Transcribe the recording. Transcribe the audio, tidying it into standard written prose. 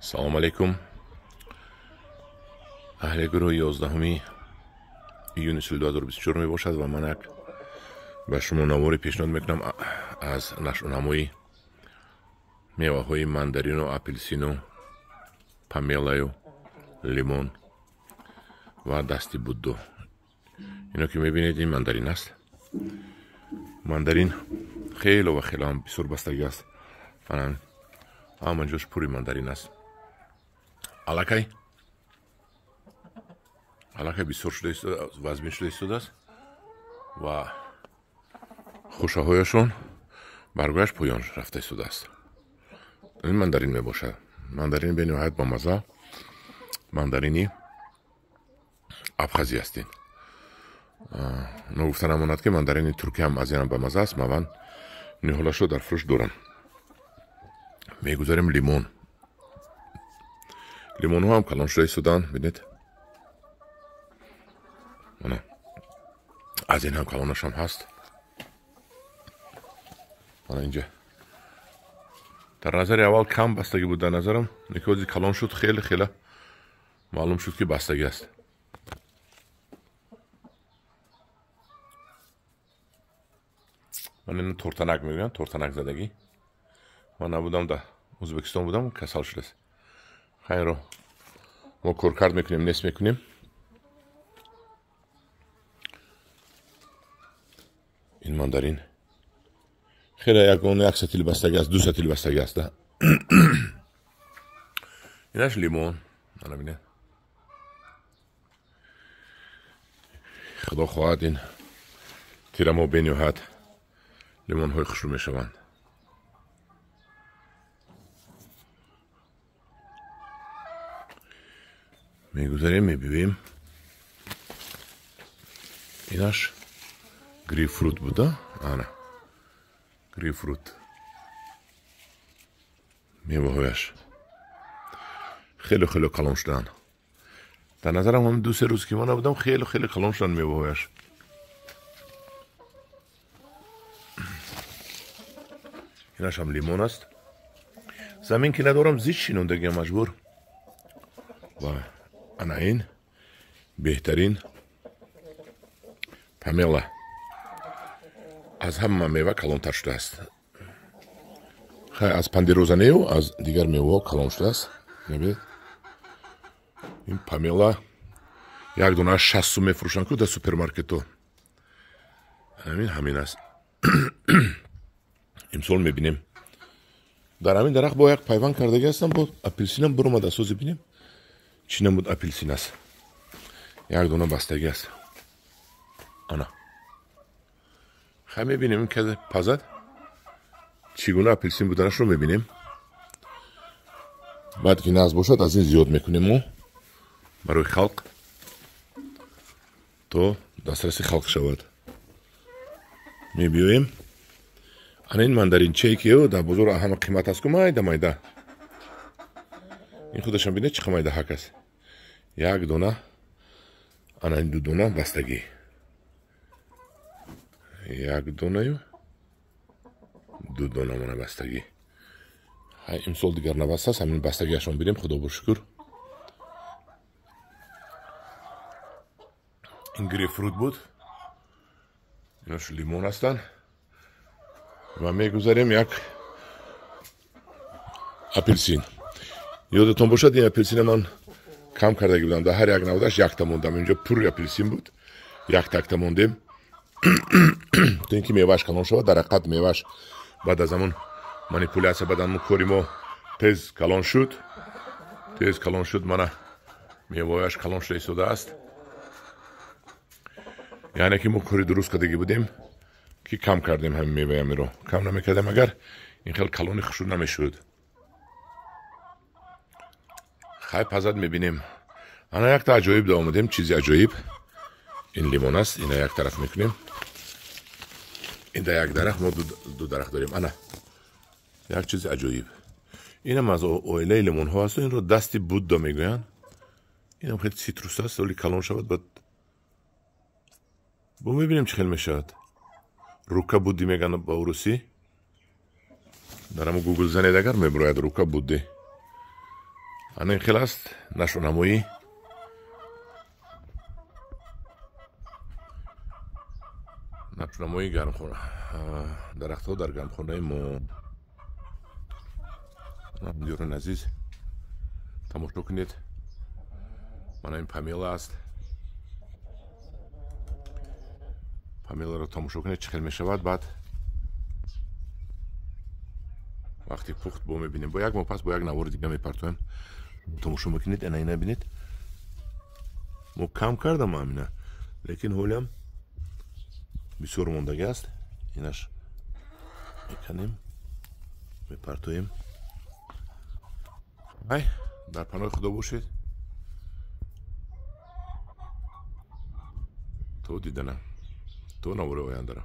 Салом алейкум. Аҳли гурӯҳи 11 июни соли 2024 мебошад ва ман як ба шумо наворе пешниҳод мекунам аз нашъунамои меваҳои мандарину, апелсину, памелаю, лимон ва дасти буддо. Ино ки мебинед, ин мандарин аст. Мандарин хело ва хело ҳам бисёр бастагӣ аст. Ҳама ҷош пури мандарин аст. Аллакай бисёр шуда, вазмин шуда истодааст ва хӯшаҳояшон баргояш поён рафта истодааст. Ин мандарин мебошад. Мандарин бениҳоят бамаза, мандарини абхазӣ аст. Ин ногуфта намонад, ки мандарини туркия ҳам аз инам бамаза аст. Ман ниҳолашро дар фурӯш дорам. Мегузарем лимон. Лимонҳо ҳам калон шуда истоданд, бинед. Ана аз ин ҳам калонашам ҳаст. Ана инҷа дар назари аввал кам бастагӣ буд, дар назарам никози калон шуд, хеле хеле маълум шуд, ки бастагӣ аст. Ман ину тортанак мегӯям, тортанак задагӣ. Ман набудам, дар Ӯзбекистон будам, касал шудааст. Хайро мо коркард мекунем, нест мекунем. Ин мандарин хеле ягон як сатил бастагӣ аст, ду сатил бастагӣ аст. Инаш лимон. Ана бинед, худо хоҳад ин тирамо бениҳоят лимонҳои хушрӯ мешаванд. Мегузарем, мебинем. Инаш грейпфрут буда. Ана грейпфрут, меваҳояш хеле хеле калон шуданд. Дар назарам ҳам 2-3 рӯз ки ман набудам, хеле хеле калон шуданд меваҳояш. Инаш ҳам лимон аст. Замин ки надорам, зич шинондагиам маҷбур. Ва ана ин беҳтарин памела, аз ҳама мева калонтар шудааст. Хай аз пандирозанею аз дигар меваҳо калон шудааст. Мебинед, ин памела як дона 60 сум мефурӯшанд ку дар супермаркетҳо. Ҳамин ҳамин аст. Имсол мебинем дар ҳамин дарахт бо як пайванд кардагӣ ҳастам, бо апелсинам буромад. Асози бинем чӣ намуд апелсин аст. Як дона бастагӣ аст. Ана хай мебинем, ин пазад чӣ гуна апелсин буданашро мебинем. Баъд ки нағз бошад, аз ин зиёд мекунем мо барои халқ, то дастраси халқ шавад. Мебиёем. Ана ин мандаринчае ки дар бозор ҳама қимат аст ку, майда майда. Ин худашам бинед чӣ қа майда ҳак аст. Як дона, ана ин ду дона бастагӣ. Як донаю ду дона мана бастагӣ. Ҳай имсол дигар набастааст, ҳамин бастагиашон бинем, худо бо шукр. Ин грейпфрут буд. Инош лимон ҳастанд. Ва мегузарем як апелсин. Ёдатон бошад, ин апелсина ман кам кардагӣ будам. Дар ҳар як навдаш якта мондам. Инҷо пури апелсин буд, як такта мондем то ин ки мевааш калон шавад. Дар ҳақиқат мевааш баъд аз ҳамон манипулятсия, баъд ҳамон кори мо тез калон шуд, тез калон шуд. Мана меваҳояш калон шуда истодааст. Яъне ки мо кори дуруст кардагӣ будем, ки кам кардем ҳамин меваямиро. Кам намекардем агар, ин хел калони хушрӯ намешуд. Хай пазад мебинем. Ана якта аҷоиб да омадем, чизи аҷоиб. Ин лимон аст, ина як тараф мекунем. Ин да як дарахт, мо ду дарахт дорем. Ана як чизи аҷоиб. Инам аз оилаи лимонҳо аст, инро дасти буддо мегӯянд. Инам хеле ситрус аст, вале калон шавад, баъд бо мебинем чӣ хел мешавад. Рука будди мегӯянд ба урусӣ. Дар ҳамо гугл занед агар, мебурояд рука будди. Ана ин хел аст нашъунамоӣ. Нашъунамоии гармхона, дарахтҳо дар гармхонаи мо. Диёрони азиз, тамошо кунед. Мана ин памела аст. Памеларо тамошо кунед, чӣ хел мешавад. Баъд вақти пухт бо мебинем. Бо як моҳ пас бо як навори дига мепартоем. Тамошо мекунед, ана ина бинед. Мо кам кардам амина, лекин ҳолиам бисёр мондагӣ аст. Инаш меканем, мепартоем. Ай, дар паноҳи Худо бошед. То дидана, то навори ояндаро.